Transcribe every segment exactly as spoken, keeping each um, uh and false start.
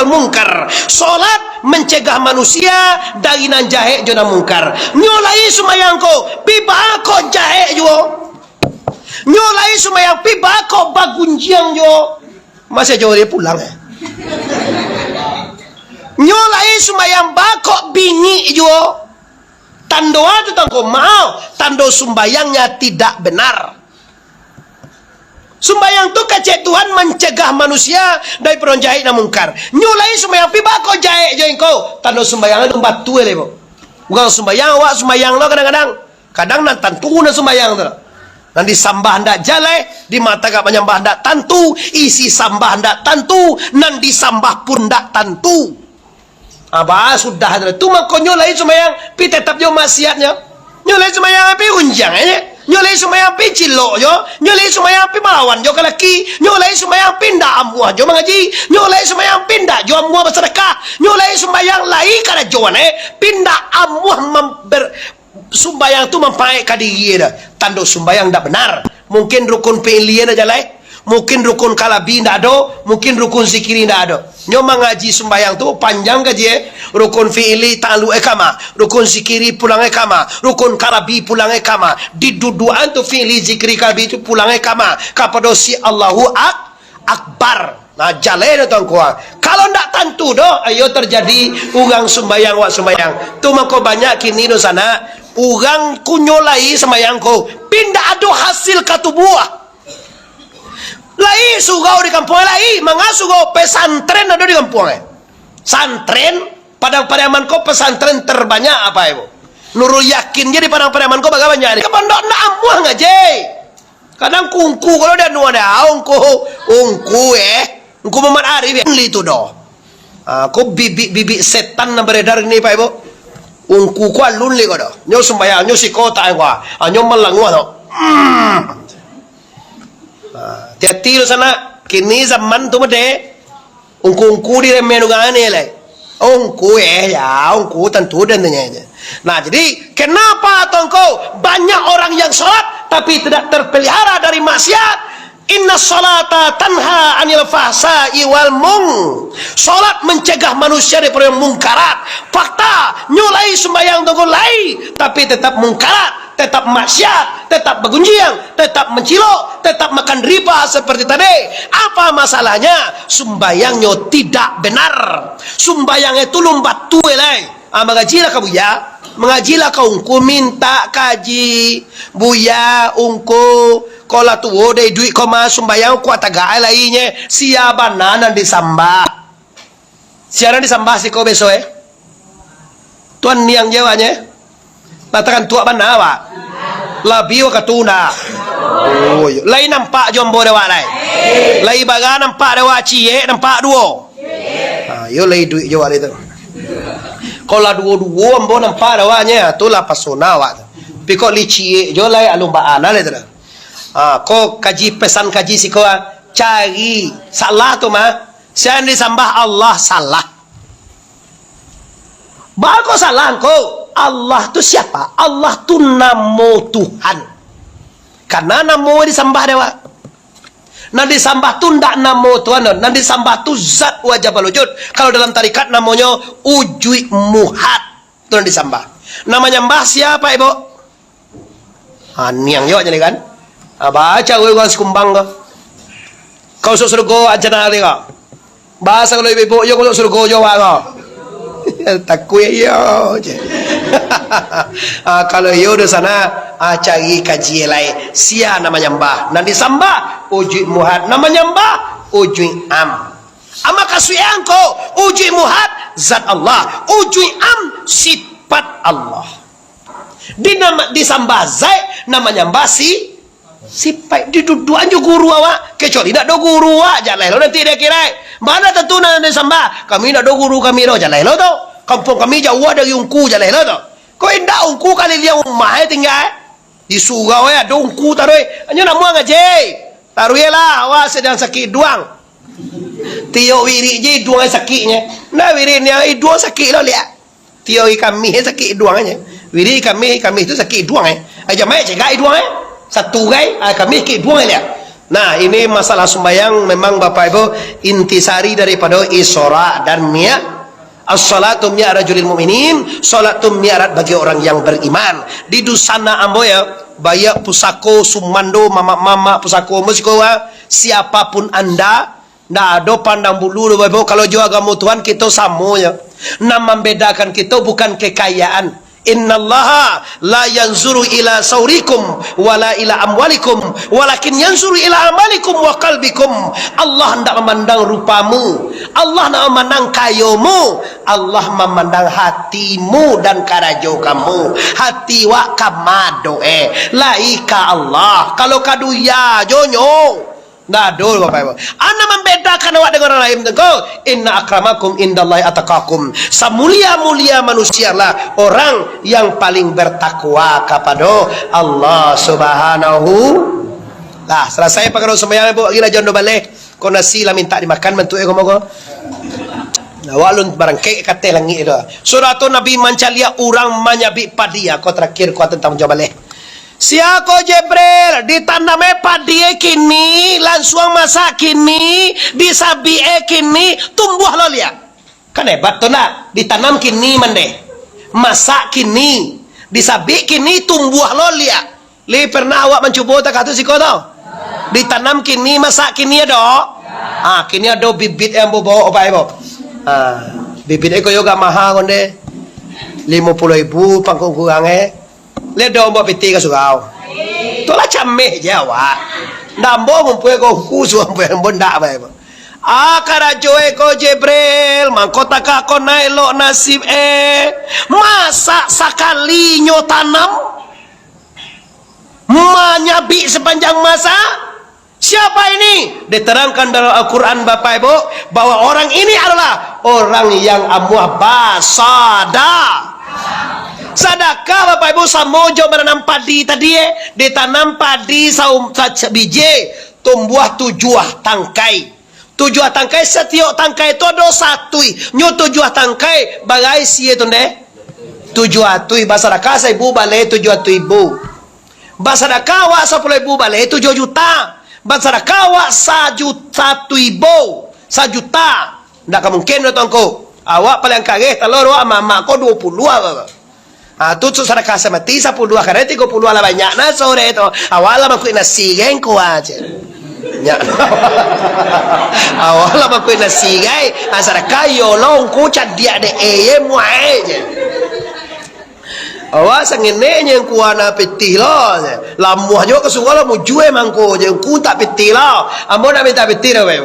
mungkar. Solat mancegah manusia dari nan jahek jo nan mungkar. Nyo lai sumbayang ko, pi baa kok jahek juo. Nyo lai sumbayang, pi baa kok bagunjiang juo. Masih jo dia pulang, eh. Nyo lai sumbayang, baa kok bingik juo. Tando a tu tangko, maaf, tando sumbayangnya tidak benar. Sumbayang tu kecek Tuhan mancegah manusia dari nan jahek nan mungkar. Nyo lai sumbayang, pi baa kok jahek jo engkau. Tando sumbayang tu batu lai, bo. Urang sumbayang, awak sumbayang lo kadang-kadang. Kadang nan tantu nan sumbayang tu. Nan disambah ndak jaleh, di mata agak manyambah ndak tantu, isi sambah ndak tantu, nan disambah pun ndak tantu. Ah, bah, sudah tu. Tu mangkonyo lai sumbayang, pi tetap jo maksiatnyo. Nyo lai sumbayang, pi unjang aja. Nyo lai sumbayang, pi cilok jo. Nyo lai sumbayang, pi malawan jo ka laki. Nyo lai sumbayang, pi ndak amuah jo mangaji. Nyo lai sumbayang, pi ndak jo amuah basadakah. Nyo lai sumbayang, lai karajoan, eh, pi ndak amuah mamber-, sumbayang tu mampaek ka diri dah. Tando sumbayang ndak benar. Mungkin rukun fi'li ndak jaleh. Mungkin rukun kalabi ndak ado, mungkin rukun zikiri ndak ado. Nyo mangaji sumbayang tu panjang kaji, eh. Rukun fi'li ta'aluk e kama, rukun zikiri pulang e kama, rukun kalabi pulang e kama. Di dudukan tu fi'li, zikiri, kalabi tu pulang e kama. Kapado si Allahu Ak-, Akbar. Nah, jaleh tu tangko a. Kalau ndak tantu doh, ayo terjadi urang sumbayang, wak sumbayang. Tu mako banyak kini doh sanak, urang kunyo lai sumbayang ko, pi ndak ado hasil ka tubuah. Lai surau di kampuang lai, manga surau, pesantren ado di kampuang, eh. Santren, Padang Pariaman ko pesantren terbanyak apo, ibu? Nurul Yakin je di Padang Pariaman ko baga banyak ni. Ka pondok ndak amuah ngaji. Kadang kungku kalau dia anu ada, ungku, ungku, eh. Ungku Muhammad Arif, eh. Li tu doh. Ah, ko bibik-bibik setan nan beredar ni, Pak Ibu. Ungku ko alun li ko doh. Nyo sumbayang, nyo siko tak ko. Ah, nyo malanguah tu. Hmm. Nah, hati-hati tu sanak. Kini zaman tu mede. Ungku-ungku diremeh urang ni lai. Ungku, eh, ya, ungku tantu den tanya je. Nah, jadi, kenapa tongko banyak orang yang sholat tapi tidak terpelihara dari maksiat? Inna sholata tanha anil fahsai wal mung. Sholat mencegah manusia daripada mungkarat. Fakta, nyo lai sumbayang tongko lai, tapi tetap mungkarat. Tetap maksiat, tetap bagunjiang, tetap mancilok, tetap makan riba seperti tadi. Apa masalahnya? Sumbayangnyo tidak benar. Sumbayang itu lumba tu lai. Ah, mangajilah ka buya, mangajilah ka ungku, minta kaji, buya, ungku, ko lah tuo deh iduik ko mah, sumbayang kuat tagak lai nye, sia bana nan disambah. Sia nan disambah siko beso, eh? Tuan niang je awaknyo, eh? Lah tarantuak bana awak. Labi wakatu ndak? Oh, iyo. Lai nampak jo ambo dek awak lai? Lai bara nampak dek awak, ciek nampak duo? Ha, iyo lai iduik jo awak lai tu. Kalau lah duo-duo ambo nampak dek awaknyo, ha, tu lah pasona awak tu. Tapi kok lai ciek jo lai, alun baa lai tu dah. Ha, ko kaji pesan kaji siko, ha. Cari salah tu mah. Sia nan disambah Allah salah. Baa kok salah ko? Allah tu siapa? Allah tu namo Tuhan. Karena namo disambah dek awak. Nan disambah tu ndak namo Tuhan, nan disambah tu zat wajah balujud. Kalau dalam tarikat namonyo ujuik muhat. Tu nan disambah. Nan manyambah sia, Ibu? Ha, niang jo awak jadi kan. Ha, baco urang Sikumbang ko. Ka masuak surga aja nari ko. Baa sagalo ibu-ibu, iyo ka masuak surga jo awak ko. Takuik iyo je. Ha, kalau iyo doh sanak, ha, cari kaji lai. Sia nan manyambah? Nan disambah ujuik muhat, nan manyambah ujuik am. Ama kasuian ko, ujuik muhat zat Allah, ujuik am sifat Allah. Di nama, disambah zat, nan manyambah si, sifat. Diduduakan jo guru awak, kecuali ndak ado guru awak, jaleh lo nanti di akhirat. Baa tantu nan disambah, kami ndak ado guru kami lo, jaleh lo tu. Kampuang kami jauah dari ungku, jaleh lo tu. Ko indak ungku kaliliang umah e tingga e. Di surau e ado ungku taruih. Anyo namuah ngaji. Taruihlah, awak sadang sakik iduang. Tiok wirik je iduang sakiknyo. Nah, wirik niang iduang sakik lo liak. Tiok hari Kamih sakik iduang aja. Wirik Kamih, Kamih tu sakik iduang, eh. Ai jamaik cegak iduang, eh. Satu gai, ai Kamih sakik iduang aja. Nah, ini masalah sumbayang memang, Bapak Ibu, intisari daripado Isra dan Mi'raj. As-salatu mi'rajul lil mu'minin, salat tu mi'raj bagi orang yang beriman. Di Dusana ambo ya, baiak pusako, sumando, mamak-mamak, pusako ambo siko, ah, siapapun anda, ndak ado pandang bulu doh, Bapak Ibu. Kalau jo agamo Tuhan, kito samo ya. Nan mambedakan kito bukan kekayaan. Innallaha la yanzuru ila saurikum wala ila amwalikum, walakin yanzuru ila amalikum wa qalbikum. Allah ndak mamandang rupamu, Allah ndak mamandang kayomu, Allah mamandang hatimu dan karajo kamu. Hati wak kama doh, eh, lai ka Allah. Kalau ka dunia jo nyo, ndak ado, Bapak Ibu. Nan mambedakan awak dengan urang lain tu ko, inna akramakum indallahi atqakum. Samulia-mulia manusia lah orang yang paling bertakwa kapado Allah Subhanahu. Lah, salasai pakaro sumbayang, Ibu, lagi lah jan doh baleh. Ko nasi lah mintak dimakan bantuak e ko mah ko. Nah, awak alun barangkek ka ateh langik tu. Sudah tu Nabi mancaliak urang manyabik padi, ah, ko tarakhir ko tantang manjawab baleh. Sia ko Jibril, ditanam e padi e kini, lansuang masak kini, disabik e kini, tumbuah lo liak. Kan hebat tu ndak? Ditanam kini mandeh, masak kini, disabik kini, tumbuah lo liak. Lai pernah awak mancubo takah tu siko tu? Ditanam kini, masak kini ado? Ha, kini ado bibit yang ambo bawa, Bapak Ibu. Ha, bibit e koyo agak maha konde. Limo puluah ribu pangkok kurang e. Lai ado ambo pitih ka surau. Tu lah cameh je awak. Ndak ambo mampunyai ko khusus, ambo ndak, Bapak Ibu. Ah, karajo e ko Jibril, mangko takah ko nan elok nasib e. Masak sakali nyo tanam, manyabik sapanjang masa. Siapa ini? Diterangkan dalam Al-Quran, Bapak Ibu, bahwa orang ini adalah orang yang amuah basada-, sadakah, Bapak Ibu, samo jo mananam padi tadi, eh. Ditanam padi saum-, sa-, sabiji, tumbuah tujuah tangkai. Tujuah tangkai, satiok tangkai tu ado satui. Nyo tujuah tangkai, bara isi tu ndeh? Tujuah atui. Basadakah saribu, baleh tujuah atui ribu. Basadakah awak sapuluah ribu, baleh tujuah juta. Basadakah awak sajuta, satu ribu, sajuta. Ndak ka mungkin doh tu ngku. Awak paliang kareh talua awak, mamak ko duo puluah awak. Ha, tu, tu sadakah samati sapuluah, kareh tigo puluah lah banyak nah sore tu. Awak lah mangkuik nasi, geng, kuah je. Nyak. Awak lah mangkuik nasi, gai. Ha, sadakah iyo lo, ngku cadiak dek e, ye muai je. Awak sangenek je ngku anak pitih lo je. Lamuah jo ka surau lah mujue mangko je, ngku tak pitih lo. Ambo nak mintak pitih dah, weh.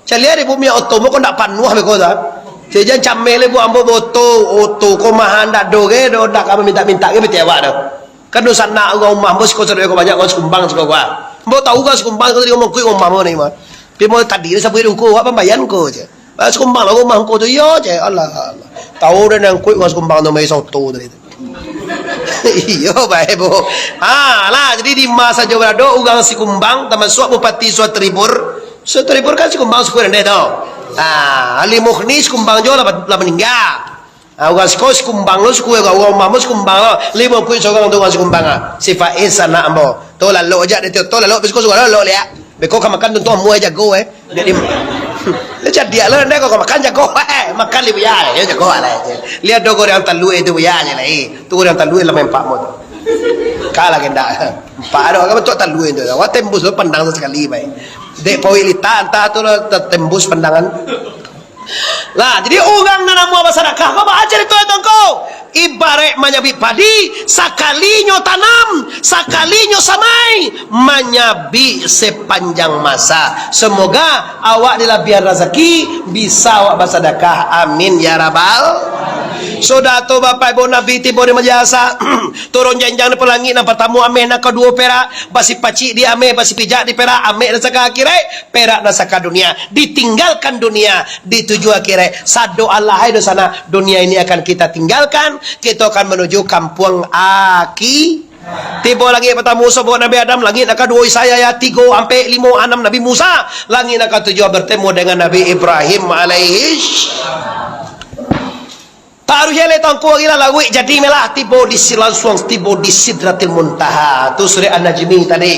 Caliak di bumi oto, ambo ko ndak panuah beko tu. Sajan cameh le buek ambo boto, oto ko maha ndak doh ge doh, ndak ka mamintak-mintak ge pitih awak doh. Kan doh sanak urang umah ambo siko sadonyo ko banyak urang Sikumbang siko ko. Ambo tahu urang Sikumbang siko tadi ngomong kuik ngomong ambo ni mah. Pi mo tadi ni sabuik dungku, awak pambayan ko je. Ah, Sikumbang lah rumah ko tu, iyo je. Alah, alah. Tahu dah nan kuik urang Sikumbang tu mai soto tadi tu. Iyo, bae, Bu. Ha, lah, jadi di ma sajo barado, urang Sikumbang, tamasuak Bupati Suatribur. Suatribur kan Sikumbang suku rendeh tu. Ha, Ali Mukhni Sikumbang jo lah, lah maningga. Ha, urang siko Sikumbang lo, suku urang, urang umah mo Sikumbang lo. Limo kuik sorang tu urang Sikumbang ah. Si Faiz sanak ambo. Tu lalok aja dek tu, tu lalok, beko surau lalok liak. Beko ka makan tuntung amuah jago, eh. Jadi, cadiak lah, ndai kau makan jago, eh. Makan li buya, ya jago lah. Lihat do goreng talua itu buya je lah, eh. Tu goreng talua lah main pak mo tu. Kalah kendak. Pak ado kan bentuk talua itu. Awak tembus lo pandang sekali, baik. Dek pawik lita, antah tu lo tembus pandangan. Lah, jadi urang nan amuah basadakah, ko baa carito tu ngku? Ibaraik manyabik padi, sakalinyo tanam, sakalinyo samai, manyabik sapanjang masa. Semoga awak dilabiahan razaki, bisa awak basadakah. Amin, ya Rabbal. Sudah tu, Bapak Ibu, Nabi tibo di Majalasa, turun janjang di palangik, nan partamo ameh, nan kaduo perak, basipacik di ameh, basipijak di perak, ameh nan saka akhirat, perak nan saka dunia. Ditinggalkan dunia, dituju akhirat. Sado alah ai doh sanak, dunia ini akan kita tinggalkan, kita akan menuju kampuang akhi-. Tibo langik partamo, sobok Nabi Adam, langik nan kaduo Isa Yahya, tigo, ampek, limo, anam Nabi Musa, langik nan katujuah bertemu dengan Nabi Ibrahim alaihi. Taruih eleh tangku lagi lah, lawik jadi melah, tibo di si-, lansuang tibo di Sidratil Muntaha. Tu surek An-Najmi tadi.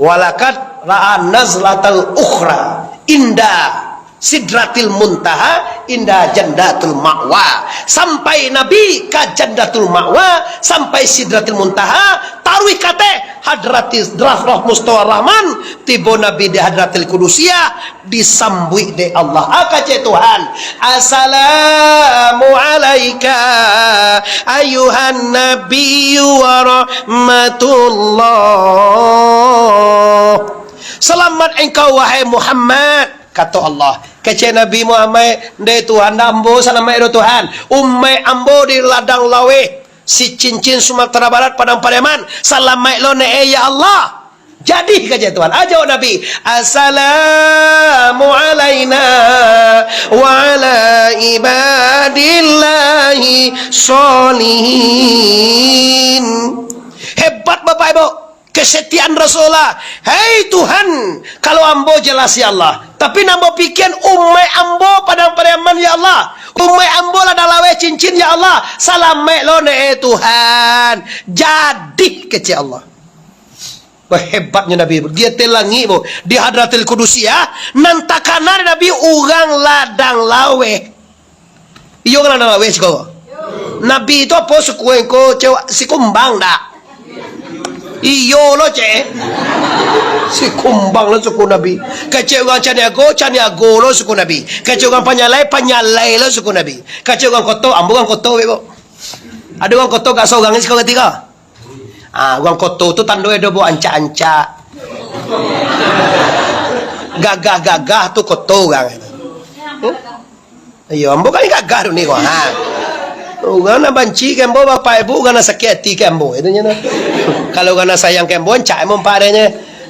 Walakad Ra'a nazlatal ukhra inda sidratil muntaha, inda jannatul ma'wa. Sampai Nabi ka jannatul ma'wa, sampai sidratil muntaha, taruih ka ateh hadratil rahmah mustawa rahman, tibo Nabi di hadratil qudusiyah, disambuik dek Allah. Ah, kecek Tuhan, "Assalamu alaika ayuhan nabiyyu wa rahmatullah." "Selamat engkau, wahai Muhammad," kato Allah. Kecek Nabi Muhammad, "Ndeh Tuhan, ndak ambo salamaik doh, Tuhan. Umaik ambo di ladang laweh, si cincin Sumatera Barat, Padang Pariaman, salamaik lo ne, ya Allah." Jadi, kecek Tuhan, ah, jawab Nabi, "Assalamu alaina wa ala ibadillahi sholihin." Hebat, Bapak Ibu. Kesetiaan Rasulullah. "Hei Tuhan, kalau ambo jelas, ya Allah. Tapi nan ambo pikian umaik ambo Padang Pariaman, ya Allah. Umaik ambo ladang laweh cincin, ya Allah. Salamaik lo ne, eh Tuhan." Jadi, kecek Allah. Wah, hebatnyo Nabi. Di ateh langik, Bu. Di Hadratil Qudusiyah, nan takana Nabi urang ladang laweh. Iyo kan, ladang laweh siko? Nabi tu apo suku engko, Cewek? Sikumbang dak? Iyo lo, Cek. Sikumbang lo suku Nabi. Kecek urang Caniago, Caniago lo suku Nabi. Kecek urang Panyalai, Panyalai lo suku Nabi. Kecek urang Koto, ambo urang Koto, Bu. Ado urang Koto gak sorang siko katiko. Ah, urang Koto tu tando ado, Bu, ancak-ancak. Gagah-gagah tu Koto urang. Iyo, ambo kan gagah tu ni ko. Ha. Urang nan banci ka ambo, bapak ibu, urang nan sakik ati ka ambo, itu nyo tu. Kalau urang nan sayang ka ambo, ancak ambo ampek arenyo.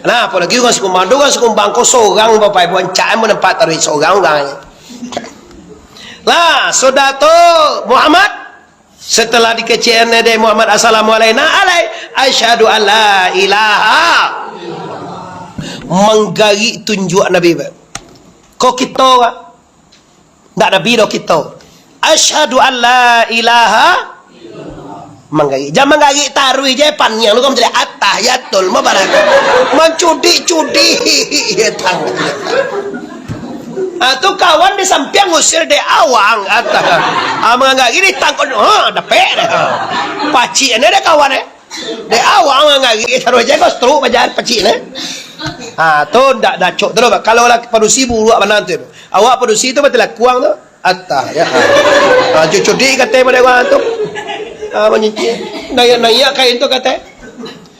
Nah, apolai urang Sikumbang tu, urang Sikumbang ko sorang, bapak ibu, ancak ambo nampak taruih sorang urang. Lah, sudah tu, Muhammad, setelah dikecek dek Muhammad, "Assalamu alaina alai, asyhadu an la ilaha." Manggarik tunjuak Nabi, Pak. Ko kito, Pak? Ndak Nabi doh kito. Asyhadu an la ilaha. Manggarik. Jan manggarik taruih je, paniang lu kan jadi atahiyatul mubarak. Mancudik-cudik. Ah, tu kawan di sampiang ngusir dek awang. Atah. Ah, manggarik di tangkon. Ha, dapek deh. Ha. Pacik ni dek kawan, eh. Dek awak manggarik taruih je, kau stroke bajalan pacik ni. Ha, tu ndak dacok tu doh. Kalau lah padusi buruak bana tu. Awak padusi tu batilakuang tu. Atah, ya. Ha, cucudik katai pado urang tu. Ha, manyincik. Naiak-naiak kain tu katai.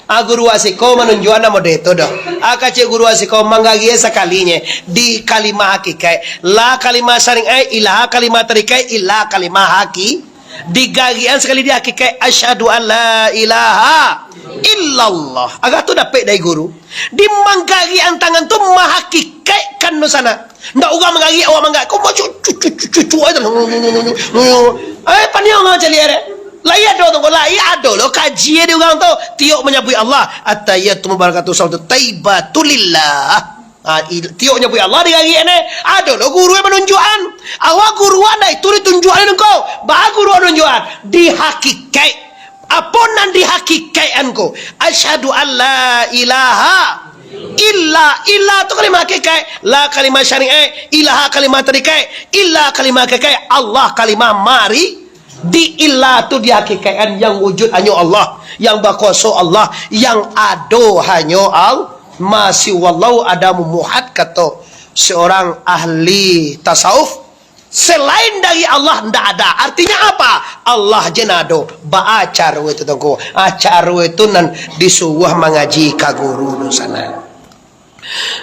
Ha, guru asiko manunjuakan namo deh tu doh. Ha, kacik guru asiko manggarik sakalinyo di kalimah hakikaik. La kalimah syariat, ilaha kalimah tarikai, ila kalimah haki. Digarikan sakali di hakikaik, "Asyhadu an la ilaha illallah." Agak tu dapek dari guru. Di manggarikan tangan tu mahakikaikkan tu sanak. Ndak urang manggarik, awak manggarik. Kau macu cu cu cu cu cu aja. Eh, paniang lah cari ada. Lai ado tu, lai ado lo kaji di urang tu. Tiok manyabuik Allah. At-tahiyyatu mubarakatuh salatu thayyibatu lillah. Ha, i-, tiok nyabuik Allah di gari ne. Ado lo guru yang manunjuakan. Awak guruan dah itu ditunjuakan engkau. Ba guru manunjuakan. Di hakikaik. Apo nan di hakikaik engkau? Asyhadu an la ilaha illa, illa tu kalimah hakikaik. La kalimah syariat. Ilaha kalimah tarikai. Illa kalimah hakikaik. Allah kalimah mari. Di illa tu di hakikaik yang wujud hanyo Allah, yang bakuaso Allah, yang ado hanyo Allah. Ma siwallahu adamu muhad, kato seorang ahli tasawuf, selain dari Allah ndak ada. Artinya apa? Allah je nan ado. Baa caro itu tu ko? Ah, caro itu nan disuruah mangaji ka guru tu sanak.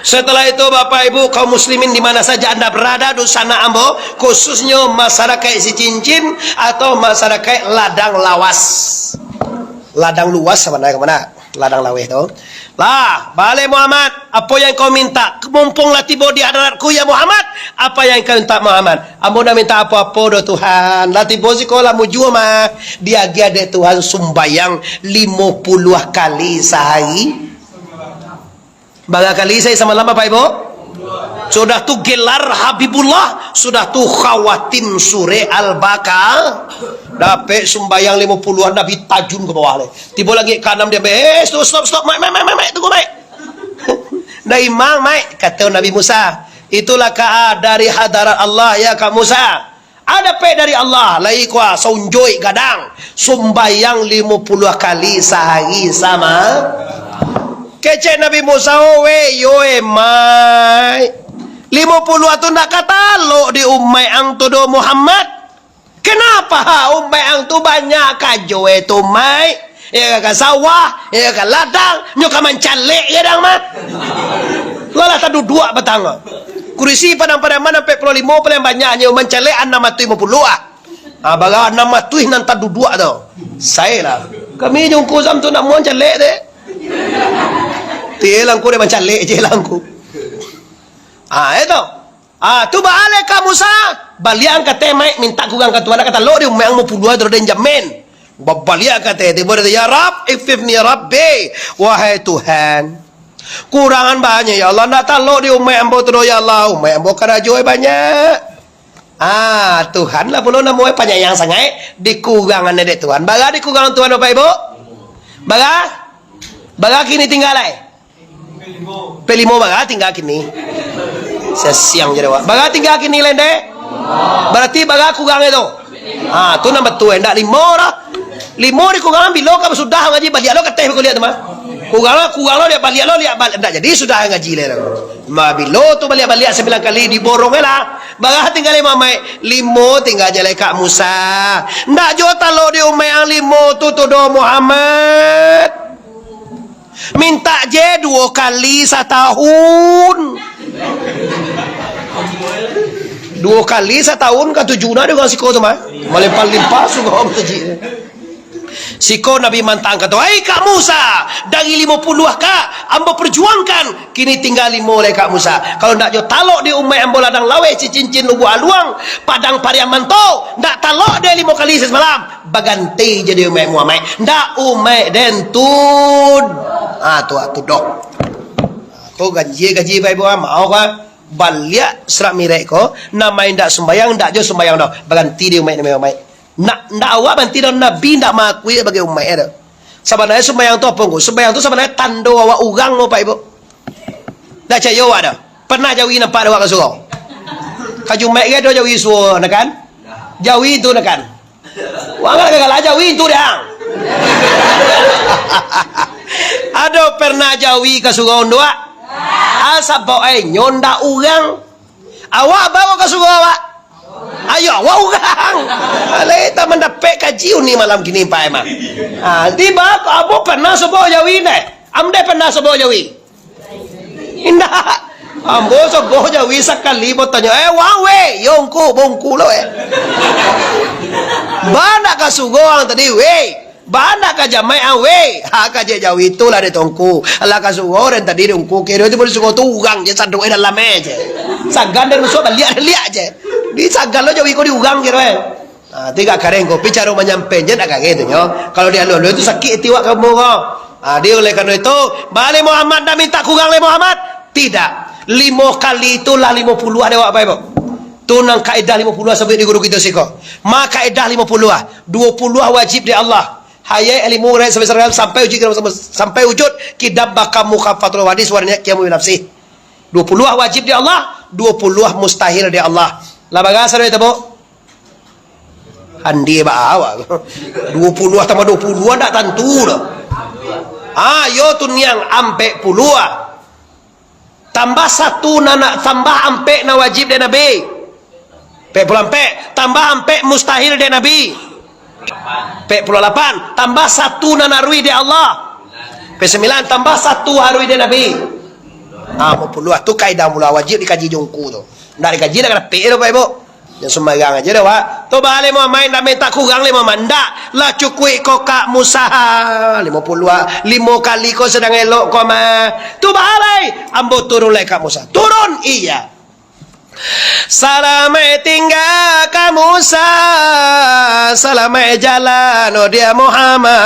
Setelah itu, Bapak Ibu kaum muslimin di mana saja Anda berada, dunsanak ambo, khususnyo masyarakaik Sicincin atau masyarakaik Ladang Lawas. Ladang Luas sabananyo ka mana? Ladang Laweh tu. Lah, baleh Muhammad, apo yang kau minta? Mumpung lah tibo di hadaratku, ya Muhammad, apa yang kau minta, Muhammad? Ambo ndak minta apo-apo doh, Tuhan. Lah tibo siko lah mujua mah. Diagiah dek Tuhan sumbayang limo puluah kali sahari. Bara kali sahari samalam, Bapak Ibu? Sudah tu gelar Habibullah, sudah tu khawatim surah Al-Baqarah. Dapek sumbayang limo puluah, Nabi tajun ka bawah leh. Tibo langik kaanam dia, "Eh, stop, stop, stop, Mak, Mak, Mak, Mak, Mak, tunggu, Mak." Ndak imang, Maik, kato Nabi Musa. Itulah ka dari hadarat Allah, ya Kak Musa. Ado dapek dari Allah, lai kua saunjuik gadang, sumbayang limo puluah kali sahari sama. Kecek Nabi Musa, "Oh, weh, yo, eh, Maik. Limo puluah tu ndak ka talok di umaik ang tu doh, Muhammad." "Kenapa, ha, umaik ang tu banyak kajo e tu, Maik? Iyo ka sawah, iyo ka ladang, nyo ka mancalek je dang mah. Lah, lah taduduak batang. Kurisi Padang Pariaman ampek puluah limo, paling banyak nyo mancalek anam ratuih limo puluah ah. Ha, bara anam ratuih nan taduduak tu. Sae lah. Kami jo Ungku Zam tu nak mancalek dek. Ti langku dek mancalek je langku." Ha, itu. Ah, tu baa lai Kak Musa, baliak ang ka ateh, Maik, mintak kurang ka Tuhan, ka talok di umaik ang limo puluah tu den jamin. Babaliak ka ateh, tibo di ateh, "Ya Rab, ighfirli ya Rabbi, wahai Tuhan. Kurangan banyak, ya Allah, ndak talok di umaik ambo tu doh, ya Allah, umaik ambo karajo banyak." Ah, Tuhan lah pulo namo panyayang sangaik, dikurangan dek Tuhan. Bara dikurangan Tuhan, Bapak Ibu? Bara? Bara kini tingga lai? Pe limo bara tingga kini. Sasiang je awak. Bara tingga kini lai, Ndeh? Barati bara kurang itu. Ha, tu nan batua, ndak limo lah. Limo dikurang, bilo ka sudah ngaji, baliak lo ka ateh kuliah tu mah. Kurang lo, kurang lo, liak baliak lo, liak baliak. Ndak jadi sudah ngaji lai lo. Ma bilo tu baliak-baliak sambilan kali, diborong lah. Bara tingga limo, Maik? Limo tingga je lai Kak Musa. Ndak jo talok di umaik ang limo tu, tu doh, Muhammad. Mintak je duo kali satahun. Duo kali satahun katuju na di urang siko tu mah. Malimpah-limpah sugo masajik. Siko Nabi mantang kato, "Hai Kak Musa, dari limo puluah ka ambo perjuangkan, kini tingga limo lai Kak Musa. Kalau ndak jo talok di umaik ambo ladang laweh, Cicincin, Lubuak Aluang, Padang Pariaman tu, ndak talok dek limo kali sasamalam." Baganti jadi umaik Muhammad. Ndak umaik den tu. Ah, tu, ah, tu doh. Ko gaji, gaji bae buah mau ka. Baliak surat mirek ko, namo indak sumbayang, ndak jo sumbayang doh. Baganti di umaik, namo umaik. Ndak, ndak awak baganti doh, Nabi ndak mangakui sebagai umaik doh. Sabananyo sumbayang tu apo, Ngku? Sumbayang tu sabananyo tando awak urang, Bapak Ibu. Ndak cayo awak doh. Pernah jawi nampak dek awak ka surau? Ka Jumaik ge ado jawi suo, nah kan? Jawi tu, nah kan? Wang galak-galak jawi tu dang. Ado pernah jawi ka surau tu, Wak? Ah, sabab ai nyo ndak urang. Awak bao ka surau, Wak? Ayo, awak urang. Alai tak mandapek kaji uni malam kini, Pak, emang. Ah, tibo, ambo pernah soboh jawi, neh? Amde pernah soboh jawi? Indak. Ambo soboh jawi sakali batanyo, "Eh, wang, weh, yo Ngku, bongku lo, eh." Ba ndak ka surau ang tadi, weh. Ba ndak ka jamaik ang, weh. Ha, ka je jawi tu lah di tongku. Alah ka surau den tadi di Ngku, kiro tu di surau tu urang je, sadok e dalam e je. Sagan den masuak baliak, baliak je. Di sagan lo jawi ko di urang kiro e. Ha, ti gak kareh kopi caro manyampenyo ndak kareh tu nyo. Kalau di aluih-aluih tu sakik ati wak kamu ko. Ha, di oleh karano itu, baa lai Muhammad ndak mintak kurang lai Muhammad? Tidak. Limo kali tu lah limo puluah dek awak, Bapak Ibu. Tu nan kaedah limo puluah sabuik di guru kito siko. Ma kaedah limo puluah. Duo puluah wajib dek Allah. Hayat ilmu, rayat sampai, sampai wujud, sampai wujud, kidam, bakam, mukafatul hadis, warniat, qiyamul nafsi. Duo puluah wajib dek Allah, duo puluah mustahil dek Allah. Lah bara sadonyo tabok? Andi baa awak. Duo puluah tambah duo puluah ndak tantu doh. Ah, yo tu niang ampek puluah. Tambah satu nan, tambah ampek nan wajib dek Nabi. Ampek puluah ampek. Tambah ampek mustahil dek Nabi. Ampek puluah lapan. Tambah satu nan aruih dek Allah. Ampek sambilan. Tambah satu aruih dek Nabi. Ah, ampek puluah. Tu kaidah mula wajib dikaji jo Ngku tu. Ndak dikaji, ndak ka dapek doh, Bapak Ibu. Jan sumbarang aja dah, Wak. Tu baa lai Muhammad, ndak mintak kurang lai Muhammad. Ndak, lah cukuik ko Kak Musa. Limo puluah, limo kali ko sadang elok ko mah. Tu baa lai, ambo turun lai Kak Musa. Turun, iya. Salamaik tingga Kak Musa, salamaik jalan, oh dia Muhammad.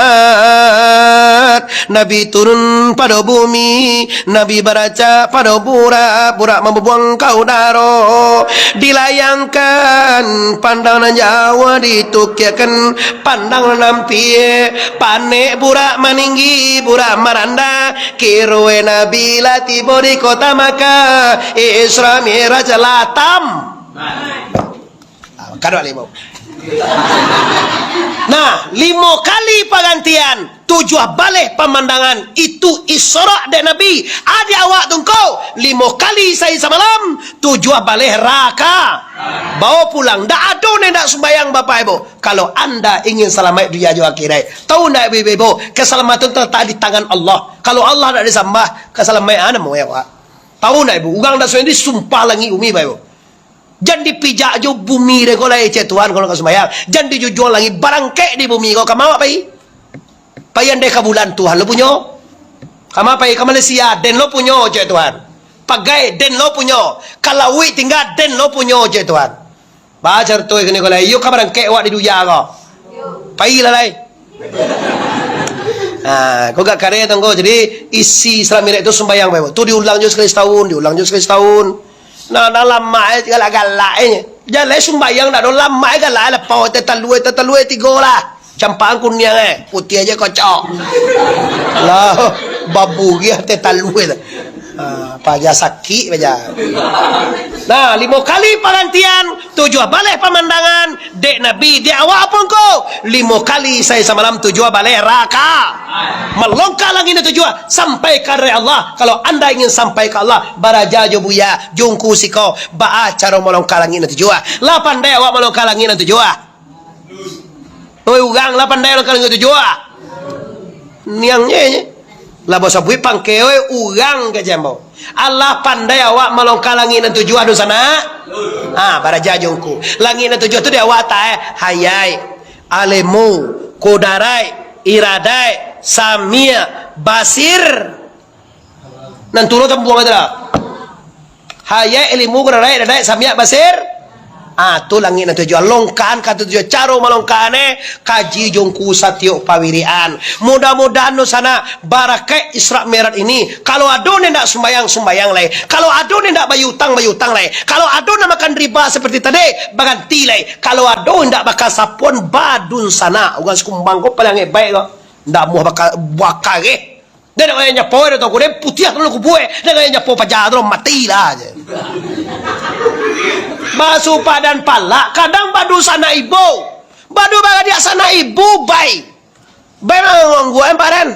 Nabi turun pado bumi, Nabi baracak pado burak, burak mambubuang ka udaro, dilayangkan Pandang nan jauah ditukiakan, pandang nan ampia, panek burak maninggi, burak marandah, kiroe Nabi lah tibo di kota Makkah, Isra Mi'raj lah tam. Ah, kaduak limo. Nah, limo kali pagantian, tujuah baleh pamandangan, itu Isra dek Nabi. Adi awak tu ngko, limo kali sahari samalam, tujuah baleh raka. Bawa pulang, ndak ado nan ndak sumbayang, Bapak Ibu. Kalau anda ingin salamaik dunia jo akhirat, tahu ndak, Ibu-ibu, keselamatan terletak di tangan Allah. Kalau Allah ndak disambah, keselamatan namo awak. Tahu ndak, Ibu? Urang dak sumbayang disumpah langik bumi, Bapak Ibu. Jan dipijak jo bumi dek ko lai, cek Tuhan, kalau ka sumbayang. Jan dijujuang langik, barangkek di bumi ko, ka ma awak pai? Pai andeh ka bulan, Tuhan lo punyo. Ka ma pai? Ka Malaysia, den lo punyo, cek Tuhan. Pagai, den lo punyo. Ka lauik tingga, den lo punyo, cek Tuhan. Ba carito kini ko lai, iyo ka barangkek awak di dunia ko. Pailah lai. Ah, ko gak kareh tu ko. Jadi, isi Isra Mi'raj tu sumbayang bae. Tu diulang jo sakali satahun, diulang jo sakali satahun. Nah, nah lamak eh, galak-galak eh. Jan lai sumbayang ndak ado lamak eh, galak eh, lapau eh, teh talua eh, teh talua eh, tigo lah. Campakan kuniang eh, putiah aja kocok. Lah, baburiah teh talua eh. Ah, paja sakik paja. Nah, limo kali pagantian, tujuah baleh pamandangan, dek Nabi, dek awak pun ko, limo kali sahari samalam tujuah baleh raka. Malongkak langik nan tujuah, sampai ka hadrat Allah. Kalau anda ingin sampai ka Allah, baraja jo buya, jo ngku siko, baa caro malongkak langik nan tujuah? Lah pandai awak malongkak langik nan tujuah? Oi, urang lah pandai malongkak langik nan tujuah? Niang nye, nye. Lah basabuik pangkek, oi, urang ka jambo. Alah pandai awak malongkak langik nan tujuah, dunsanak? Ha, baraja jo ngku. Langik nan tujuah tu di awak atas, eh. Hayai, Alemu, Kodarai, Iradai, Samia, Basir. Nan turun tampuang itu lah. Hayai, Alemu, Kodarai, Iradai, Samia, Basir. Ah, tu langik nan tujuah. Longkakan ka tujuah. Caro malongkakan, eh, kaji jo ngku satiok pawirian. Mudah-mudahan dunsanak, barakaik Isra Mi'raj ini, kalau ado nan ndak sumbayang, sumbayang lai. Kalau ado nan ndak bayia utang, bayia utang lai. Kalau ado nan makan riba seperti tadi, baganti lai. Kalau ado nan ndak bakasapuan, ba dunsanak. Urang Sikumbang ko paling angek baik ko. Ndak amuah baka-, bakareh. Den ndak payah nyapo, den tahu ko, den putiah tu lalu kubua, eh. Den ndak payah nyapo paja tu, matilah je. Basupadan palak, kadang badu sanak ibu. Badu baradiak sanak ibu, bai. Bai mangangguak, eh, paran.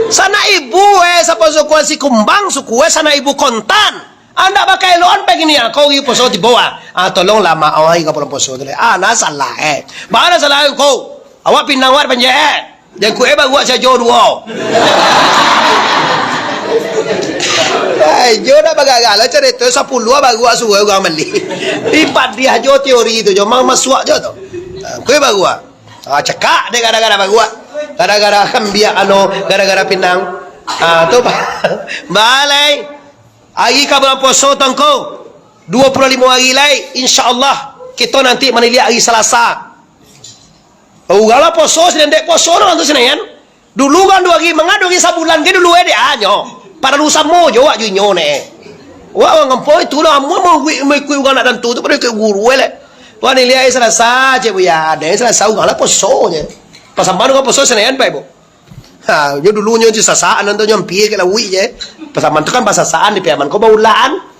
Sanak ibu, eh, sapo suku Sikumbang, suku, eh, sanak ibu kontan. Andak bakaeloan pagi ni, ah, kau ri poso tibo, ah. Ah, tolonglah, mak, awak ri ka bulan poso tu, leh. Ah, nah salah, eh. Baa salah kau? Awak pinang awak panjek, eh. Jangkuik eh baruak sajo duo. Ai, jo dak bagagah lah carito sapuluah baruak suruah urang mali. Di padiah jo teori tu jo, mang masuak jo tu. Ha, kuih baruak. Ha, cakak dek gara-gara baruak. Gara-gara kambiak ano, gara-gara pinang. Ha, tu ba-, balai. Ari ka bulan puaso tu ngko, duo puluah limo ari lai, insya Allah, kito nanti maniliak ari Salasa. Urang lah poso, sinan dek poso urang tu sinan. Dulu kan duo ari, manga duo ari sabulan ke dulu eh, dek anyo. Paralu samo jo wak jo inyo ne. Wak urang kampuang itu lah, amuah mau ikuik, mau ikuik urang nak tantu tu, pado ikuik guru eh leh. Wak niliak ari Salasa, cek Buya, dek Salasa urang lah poso je. Pasaman urang poso sinan, Pak Ibu. Ha, nyo dulu nyo sasakan tu, nyo ampia ka lauik je. Pasaman tu kan basasaan di Piaman ko baulaan.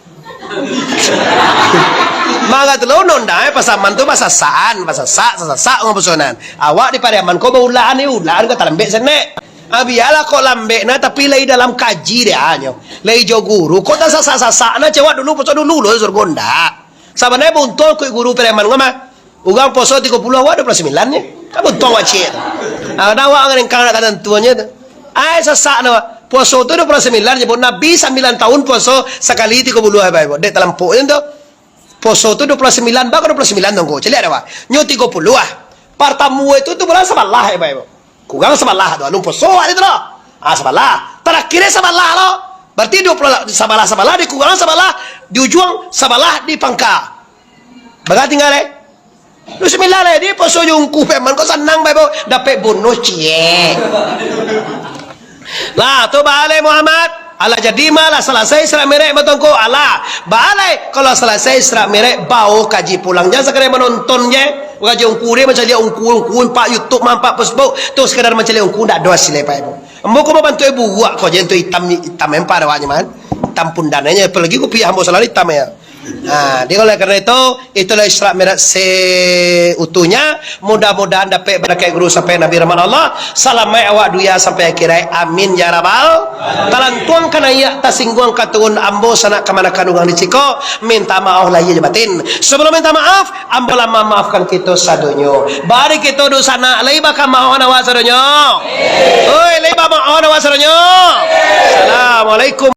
Manga tu lo nonda, eh, pasaman tu basasaan, basasak, sasasak ngomong pasonan. Awak di Pariaman ko baulaan ni, ulaan ko talambek senek. Ah, bialah kok lambek nah, tapi lai dalam kaji dek anyo. Lai jo guru, kok tasasak-sasak nah, cewak dulu, pocok dulu lo surgo ndak. Sabananyo buntuang kuik guru Pariaman ko mah. Urang poso tigo puluah, awak duo puluah sambilan je. Kan buntuang wak ciek tu. Ah, dah awak ngarengkang nak katantuannyo tu. Ai, sasak nah, Pak. Puaso tu duo puluah sambilan je, Pak. Nabi sambilan tahun puaso sakali tigo puluah, Pak, Ibu. Dek talampok je tu. Puaso tu duo puluah sambilan, baa duo puluah sambilan tu ngko. Caliak dah, Pak. Nyo tigo puluah. Partamo itu tu bulan sabalah, Pak, Ibu. Kurang sabalah tu, anu puaso awak tu lah. Ah, sabalah. Tarakhir sabalah lo. Berarti duo puluah sabalah, sabalah dikurang sabalah, di ujuang sabalah di pangka. Bara tingga, eh? Duo puluah sambilan lai, di poso jo ungku Piaman ko sanang bae, Bo. Dapek bonus ciek. Lah, tu baa lai Muhammad. Alah jadi mah, lah salasai Isra Mi'raj batongko, alah. Baalai, kalau salasai Isra Mi'raj, bao kaji pulang. Jan sakadar manonton je. Kaji ungku dia mancaliak ungku, ungku, nampak YouTube, nampak Facebook. Tu sakadar mancaliak ungku, ndak ado hasilnyo, Pak Ibu. Ambo ko mambantu buruak ko je, tu itam, itam empah awaknyo, man. Itam pundan aja, apalagi kupiah ambo salalu itam ya. Nah, jadi oleh karena itu, itulah Isra Mi'raj seutuhnya. Mudah-mudahan dapek barakat guru sampai Nabi rahmat Allah. Salamaik awak dunia sampai akhirat. Amin ya rabbal. Talantuang ka naiak, tasingguang ka turun, ambo sanak kamanakan urang di siko, minta maaf lahia jo batin. Sebelum minta maaf, ambo lah mamaafkan kito sadonyo. Bari kito dusanak, lai bakamaafan awak sadonyo. Oi, lai bamaafan awak sadonyo. Assalamualaikum.